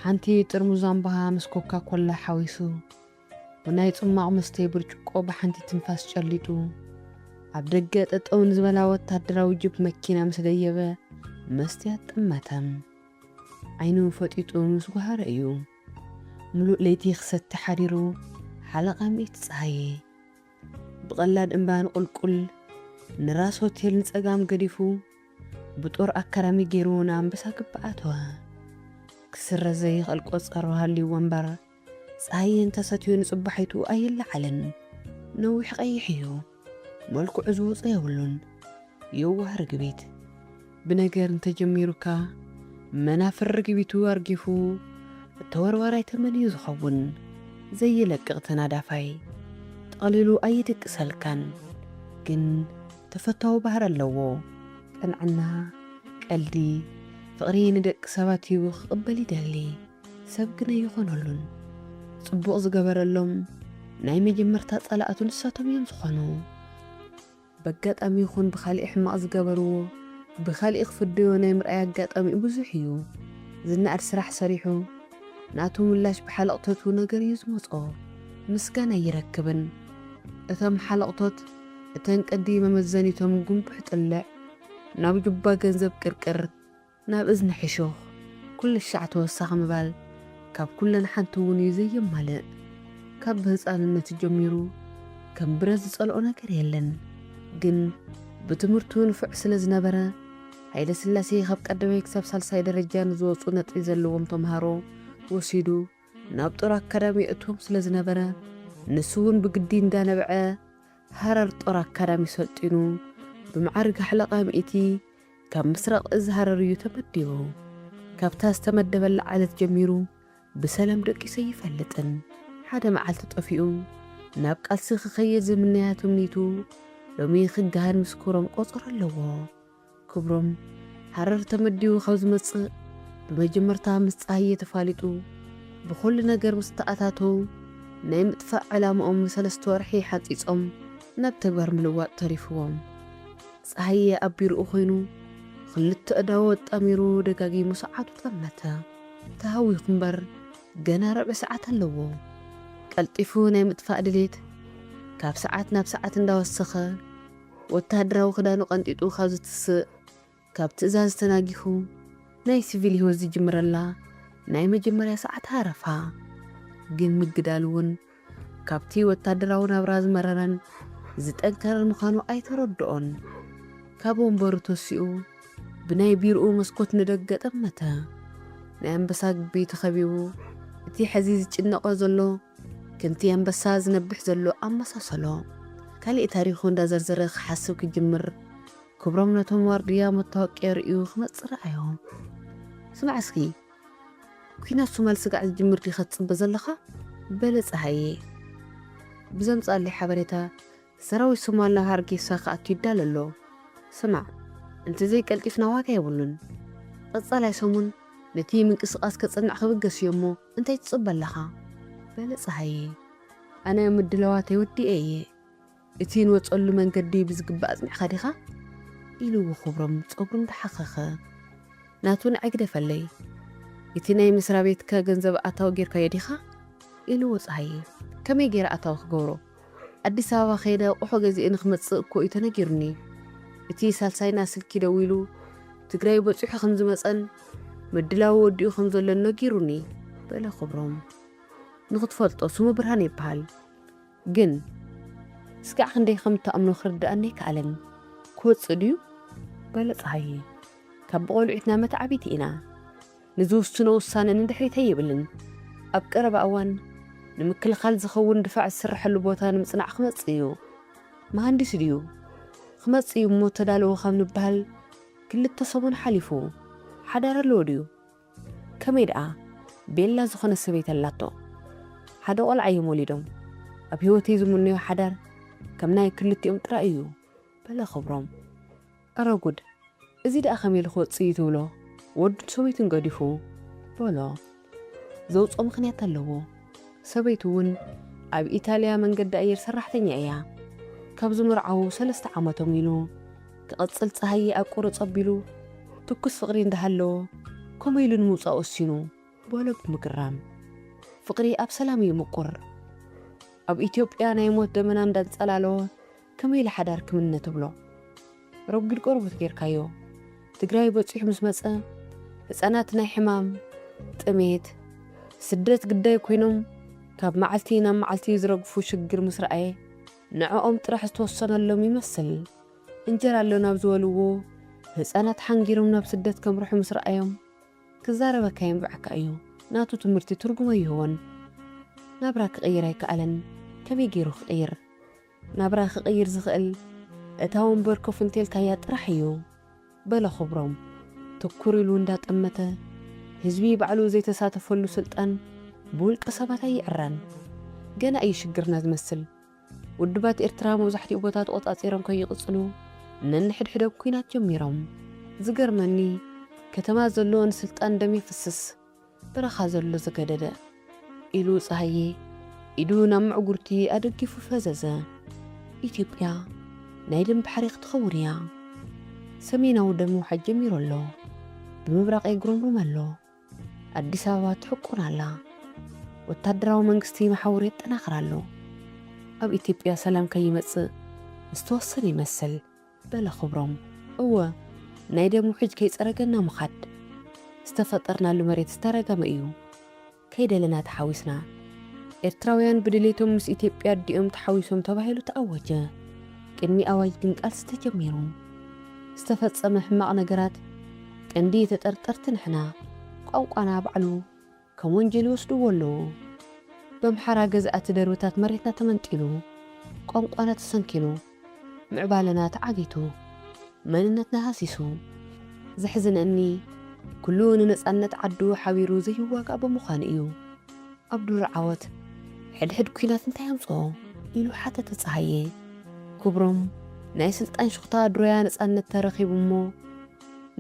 ሓንቲ ጥርሙዝ ኣምባሃ ምስ ኮካ ኮላ ሓዊሱ፣ ብናይ ጽማቕ መስተይ ብርጭቆ ብሓንቲ ትንፋስ ጨሊጡ፣ ኣብ ደገ ጠጠው ንዝበላ ወታደራዊ ጅፕ መኪና ምስ ደየበ፣ መስትያት ጠመተ። ዓይኑ ፈጢጡ ምስ ጓሃረ እዩ። ምሉእ ለይቲ ክሰቲ ሓዲሩ፣ ሓለቓ ምእቲ ጸሃየ። ብቐላድ እምባ ንቑልቁል፣ ንራስ ሆቴል ንጸጋም ገዲፉ፣ ብጦር ኣካዳሚ ገይሩ ንኣንበሳ ግቢ ኣተወ። ክስረዝ ዘይኽእል ቆጸሮ ሃልይዎ እምበር፣ ጸሃየ እንተሰትዩ ንጽባሒቱ ኣይለዓልን። ነዊሕ ቀይሕ እዩ። መልክዑ ዝወጾ የብሉን። የዋህ ርግቢት። ብነገር እንተጀሚሩካ፣ መናፍር ርግቢቱ ኣርጊፉ፣ ተወርዋራይ ተመንዩ ዝኸውን፣ ዘይለቅቕ ተናዳፋይ። ጠቕሊሉ ኣይድቅሰልካን፣ ግን ተፈታዊ ባህሪ ኣለዎ። ቅንዕና፣ ቀልዲ፣ ፍቕሪ ንደቂ ሰባት ሂቡ ክቕበል ይደሊ። ሰብ ግን ኣይኾነሉን። ጽቡቕ ዝገበረሎም ናይ መጀመርታ ጸላእቱ ንሳቶም እዮም ዝኾኑ። በጋጣሚ ይኹን ብኻሊእ ሕማቕ ዝገበርዎ፣ ብኻሊእ ክፍደዮ ናይ ምርኣይ ኣጋጣሚኡ ብዙሕ እዩ። ዝነኣድ ስራሕ ሰሪሑ፣ ናቱ ምላሽ ብሓለቕተቱ ነገር እዩ ዝመጾ። ምስጋና ኣይረክብን። እቶም ሓለቕቶት፣ እተን ቀዲ መመዘኒቶም ጉንቡሕ ጥልዕ፣ ናብ ጁባ ገንዘብ ቅርቅር፣ ናብ እዝኒ ሕሹኽ፣ ኩሉ ሻዕ ተወሳኺ ምባል፣ ካብ ኩለን ሓንቲ እውን እዩ ዘየማልእ። ካብ ብህፃንነቱ ጀሚሩ ከም ብረት ዝፀልኦ ነገር የለን። ግን ብትምህርቱ ንፉዕ ስለ ዝነበረ፣ ሃይለ ስላሴ ካብ ቀዳማይ ክሳብ ሳልሳይ ደረጃ ንዝወፁ ነጥቢ ዘለዎም ተምሃሮ ወሲዱ ናብ ጦር ኣካዳሚ የእትዎም ስለ ዝነበረ፣ ንሱ እውን ብግዲ እንዳነብዐ ሃረር ጦር ኣካዳሚ ሰልጢኑ፣ ብመዓርግ ሓለቓ ምእቲ ካብ ምስራቕ እዝ ሃረር እዩ ተመዲቡ። ካብታ ዝተመደበላ ዕለት ጀሚሩ ብሰላም ደቂሱ ኣይፈልጥን። ሓደ መዓልቲ ጠፊኡ ናብ ቃልሲ ክኸይድ ዝምነያ ትምኒቱ ሎሚ ክገሃድ ምስ ክብሮም ቆጸሮ ኣለዎ። ክብሮም ሃረር ተመዲቡ ካብ ዝመጽእ ብመጀመርታ ምስ ጸሃየ ተፋሊጡ፣ ብኹሉ ነገር ምስ ተኣታተው ናይ ምጥፋእ ዕላምኦም ንሰለስተ ወርሒ ሓጺጾም ናብ ተግባር ምልዋጥ ተሪፍዎም። ጸሃየ ኣብ ቢሮኡ ኮይኑ ክልተ ኣእዳዉ ኣጣሚሩ ደጋጊሙ ሰዓቱ ጠመተ። ተሃዊኹ እምበር ገና ርብዒ ሰዓት ኣለዎ። ቀልጢፉ ናይ ምጥፋእ ድሌት ካብ ሰዓት ናብ ሰዓት እንዳወሰኸ፣ ወተሃደራዊ ክዳኑ ቀንጢጡ ካብ ዝትስእ፣ ካብ ትእዛዝ ተናጊፉ ናይ ሲቪል ህይወት ዝጅምረላ ናይ መጀመርያ ሰዓት ሃረፋ። ግን ምግዳል እውን ካብቲ ወታደራዊ ናብራ ዝመረረን ዝጠንከረን ምዃኑ ኣይተረድኦን። ካብ ወንበሩ ተሲኡ ብናይ ቢሮኡ መስኮት ንደገ ጠመተ። ናይ ኣንበሳ ግቢ ተኸቢቡ፣ እቲ ሕዚ ዝጭነቖ ዘሎ ከምቲ ኣንበሳ ዝነብሕ ዘሎ ኣመሳሰሎ። ካሊእ ታሪኹ እንዳዘርዘረ ክሓስብ ክጅምር፣ ክብሮም ነቶም ዋርድያ መታወቅያ ርእዩ ክመጽእ ረኣዮ። ስማዕ እስኪ፣ ኲናት ሶማል ስጋዕ ዝጅምር ዲኻ ትጽበ ዘለኻ? በለ ጸሃየ። ብዘምጻለይ ሓበሬታ፣ ሰራዊት ሶማል ናብ ሃርጌሳ ክኣቱ ይዳሎ ኣሎ። ስማዕ፣ እንተዘይቀልጢፍና ዋጋ የብሉን። ቀጻላይ ሰሙን ነቲ ምንቅስቓስ ከጽንዕ ክብገስ እዮ እሞ እንታይ ትጽበ ኣለኻ? በለ ጸሃየ። ኣነ ምድላዋተይ ወዲኤ እየ። እቲ ንወጸሉ መንገዲ ብዝግባእ ኣጽኒዕኻ ዲኻ? ኢልዎ ክብሮም ጸጉሩ እንዳሓኸኸ። ናቱ ንዓይ ግደፈለይ። እቲ ናይ መስሪያ ቤትካ ገንዘብ ኣታዊ ጌርካዮ ዲኻ? ኢልዎ ጸሃየ። ከመይ ገይረ ኣታዊ ክገብሮ? ኣዲስ ኣበባ ከይደ ኣቑሑ ገዚኤ ንክመጽእ እኮ እዩ ተነጊሩኒ። እቲ ሳልሳይና ስልኪ ደዊሉ ትግራይ በጺሑ ከም ዝመጸን ምድላው ወዲኡ ከም ዘሎን ነጊሩኒ፣ በለ ክብሮም። ንኽትፈልጦ ስሙ ብርሃን ይበሃል። ግን ስጋዕ ክንደይ ከም እትኣምኖ ክርድኣኒ ኣይከኣለን። ክወጽእ ድዩ? በለ ጸሃየ። ካብ ብቖልዑትና መተዓቢቲ ኢና። ንዝውስኖ ውሳነ ንድሕሪት ኣይብልን። ኣብ ቀረባ እዋን ንምክልኻል ዝኸውን ድፋዕ ዝስረሐሉ ቦታ ንምጽናዕ ክመጽእ እዩ። መሃንዲስ ድዩ? ክመጽእ እዩ እሞ ተዳለዉ ካብ ንበሃል ክልተ ሰሙን ሓሊፉ። ሓዳር ኣለዎ ድዩ? ከመይ ደኣ? ቤላ ዝኾነ ሰበይቲ ኣላቶ። ሓደ ቆልዓ እዮም ወሊዶም። ኣብ ህይወተይ ዝምነዮ ሓዳር ከም ናይ ክልቲኦም ጥራይ እዩ፣ በለ ክብሮም። ኣረ ጉድ! እዚ ደኣ ከመይ ኢሉ ክወጽእ እዩ ትብሎ? ወዱን ሰበይቱን ገዲፉ፣ በሎ። ዘውጽኦ ምኽንያት ኣለዎ። ሰበይቱ እውን ኣብ ኢጣልያ መንገዲ ኣየር ሰራሕተኛ እያ። ካብ ዝምርዓዉ ሰለስተ ዓመቶም ኢሉ ክቕጽል ጸሃየ ኣብ ቁርጽ ኣቢሉ ትኩስ ፍቕሪ እንዳሃለዎ ከመይ ኢሉ ንምውጻእ ወሲኑ? በሎ ብምግራም። ፍቕሪ ኣብ ሰላም እዩ ምቁር። ኣብ ኢትዮጵያ ናይ ሞት ደመና እንዳንጸላለወ ከመይ ኢለ ሓዳር ክምነ ትብሎ? ረጒድ ቆርበት ጌርካዮ። ትግራይ በጺሑ ምስ መጸ ህጻናት ናይ ሕማም፣ ጥሜት፣ ስደት ግዳይ ኮይኖም ካብ መዓልቲ ናብ መዓልቲ ዝረግፉ ሽግር ምስ ረኣየ ንዕኦም ጥራሕ ዝተወሰነሎም ይመስል። እንጀራ ኣሎ ናብ ዝበልዎ ህጻናት ሓንጊሮም ናብ ስደት ከምርሑ ምስ ረኣዮም ክዛረበካ የንብዓካ እዩ። ናቱ ትምህርቲ ትርጉም ኣይህቦን። ናብራ ክቕይር ኣይከኣለን። ከመይ ገይሩ ክቕይር? ናብራ ክቕይር ዝኽእል እታ ወንበር ኮፍ እንተልካያ ጥራሕ እዩ በለ ክብሮም ትኩር ኢሉ እንዳጠመተ። ህዝቢ ባዕሉ ዘይተሳተፈሉ ስልጣን ብውልቀ ሰባት ኣይዕራን። ገና እዩ ሽግርና ዝመስል። ውድባት ኤርትራ መብዛሕትኡ ቦታ ተቖጻጺሮም ከይቕጽሉ ነንሕድሕዶም ኲናት ጀሚሮም። ዝገርመኒ ከተማ ዘሎ ንስልጣን ደም የፍስስ በረኻ ዘሎ ዘገደደ ኢሉ ጸሃየ ኢዱ ናብ ምዕጉርቲ ኣደጊፉ ፈዘዘ። ኢትዮጵያ ናይ ደም ባሕሪ ክትኸውን እያ። ሰሜናዊ ደም ምውሓድ ጀሚሩ ኣሎ። ብምብራቕ የጉረምርም ኣሎ። ኣዲስ ኣበባ ትሕቁን ኣላ። ወታደራዊ መንግስቲ መሓውር የጠናኽር ኣሎ። ኣብ ኢትዮጵያ ሰላም ከይመጽእ ዝተወሰነ ይመስል በለ ክብሮም። እወ ናይ ደም ውሕጅ ከይጸረገና ምኻድ። ዝተፈጠርናሉ መሬት ዝተረገመ እዩ። ከይደለና ተሓዊስና። ኤርትራውያን ብድሌቶም ምስ ኢትዮጵያ ኣዲኦም ተሓዊሶም ተባሂሉ ተኣወጀ። ቅድሚ ኣዋጅ ግን ቃልሲ ተጀሚሩ። ዝተፈጸመ ሕማቕ ነገራት ቀንዲ ተጠርጠርቲ ንሕና። ቋንቋና ባዕሉ ከም ወንጀል ይወስድዎ ኣለዉ። በምሓራ ገዛእቲ ደርብታት መሬትና ተመንጢሉ፣ ቋንቋና ተሰንኪሉ፣ ምዕባለና ተዓጊቱ፣ መንነትና ሃሲሱ። ዘሕዝነኒ ኩሉ ንነጻነት ዓዱ ሓቢሩ ዘይዋጋእ ብምዃኑ እዩ። ኣብ ዱር ዓወት ሕድሕድ ኲናት እንታይ ኣምጽኦ? ኢሉ ሓተተ ጸሃየ። ክብሮም ናይ ስልጣን ሽኹታ ድሮያ ነጻነት ተረኺቡ እሞ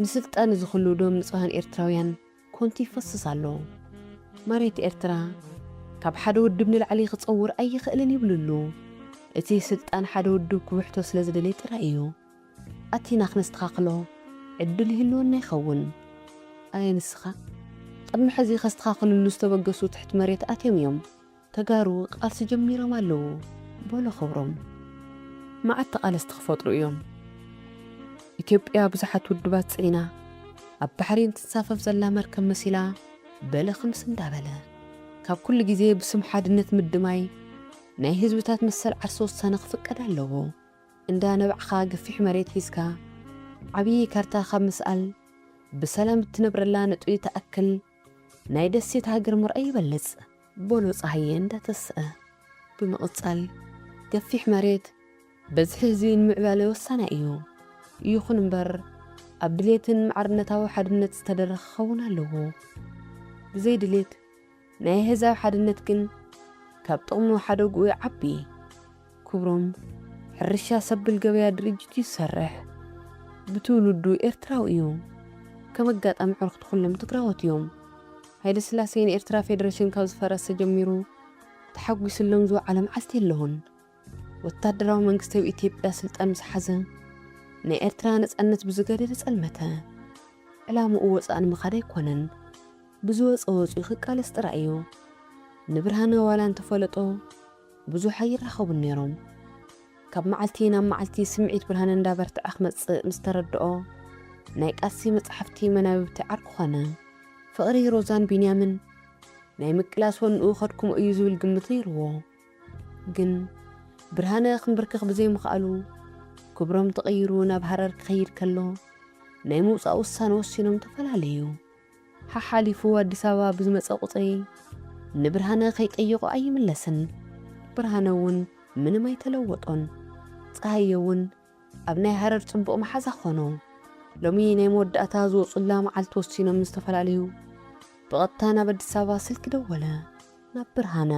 ንስልጣን እዚ ኩሉ ደም ንጹሃን ኤርትራውያን ኮንቱ ይፈስስ ኣሎ። መሬት ኤርትራ ካብ ሓደ ውድብ ንላዕሊ ክጸውር ኣይኽእልን ይብሉ ኣሎ። እቲ ስልጣን ሓደ ውድብ ክውሕቶ ስለ ዝደለየ ጥራይ እዩ። ኣቲና ክነስተኻኽሎ ዕድል ይህልወና ይኸውን። ኣየ ንስኻ? ቅድሚ ሕዚ ከስተኻኽልሉ ዝተበገሱ ትሕቲ መሬት ኣትዮም እዮም። ተጋሩ ቃልሲ ጀሚሮም ኣለዉ በሎ ክብሮም። መዓት ተቓለስቲ ክፈጥሩ እዮም። ኢትዮጵያ ብዙሓት ውድባት ጽዒና ኣብ ባሕሪ እንትንሳፈፍ ዘላ መርከብ መሲላ በለ ክምስ እንዳበለ፣ ካብ ኩሉ ግዜ ብስም ሓድነት ምድማይ ናይ ህዝብታት መሰል ዓርሰ ውሳነ ክፍቀድ ኣለዎ። እንዳ ነባዕኻ ገፊሕ መሬት ሒዝካ ዓብዪ ካርታ ካብ ምስኣል ብሰላም እትነብረላ ነጥቢ ትኣክል ናይ ደሴት ሃገር ምርኣይ ይበልጽ በሎ ጸሃየ እንዳተስአ። ብምቕጻል ገፊሕ መሬት በዝሒ ህዝቢ ንምዕባለ ወሳናይ እዩ። ይኹን እምበር ኣብ ድሌትን ማዕርነታዊ ሓድነት ዝተደረኸ ክኸውን ኣለዎ። ብዘይ ድሌት ናይ ኣህዛብ ሓድነት ግን ካብ ጥቕሙ ሓደግኡ ይዓቢ። ክብሮም ሕርሻ ሰብል ገበያ ድርጅት እዩ ዝሰርሕ። ብትውልዱ ኤርትራዊ እዩ። ከም ኣጋጣሚ ዕርክቲ ኩሎም ትግራዎት እዮም። ሃይለ ስላሴ ንኤርትራ ፌደሬሽን ካብ ዝፈረሰ ጀሚሩ ተሓጒስሎም ዝወዓለ መዓልቲ የለውን። ወታደራዊ መንግስቲ ኣብ ኢትዮጵያ ስልጣን ምስ ሓዘ ናይ ኤርትራ ነጻነት ብዝገደደ ጸልመተ። ዕላምኡ ወጻእ ንምኻድ ኣይኮነን። ብዝወጸ ወጺኡ ክቃለስ ጥራይ እዩ። ንብርሃነ ዋላ እንተፈለጦ ብዙሕ ኣይራኸቡን ነይሮም። ካብ መዓልቲ ናብ መዓልቲ ስምዒት ብርሃነ እንዳበርትዐ ክመጽእ ምስ ተረድኦ ናይ ቃልሲ መጻሕፍቲ መናብብቲ ዓርኩ ኾነ። ፍቕሪ ሮዛን ቢንያምን ናይ ምቅላስ ወንኡ ከድክሞ እዩ ዝብል ግምት ነይርዎ። ግን ብርሃነ ክንብርክኽ ብዘይምኽኣሉ ክብሮም ተቐይሩ ናብ ሃረር ክኸይድ ከሎ ናይ ምውጻእ ውሳነ ወሲኖም ተፈላለዩ። ሓሓሊፉ ኣዲስ ኣበባ ብዝመጸ ቁጽሪ ንብርሃነ ከይጠየቖ ኣይምለስን። ብርሃነ እውን ምንም ኣይተለወጦን። ጸሃየ እውን ኣብ ናይ ሃረር ጽቡቕ መሓዛ ኾኖ። ሎሚ ናይ መወዳእታ ዝወጹላ መዓልቲ ወሲኖም ምስ ተፈላለዩ ብቐጥታ ናብ ኣዲስ ኣበባ ስልኪ ደወለ። ናብ ብርሃነ።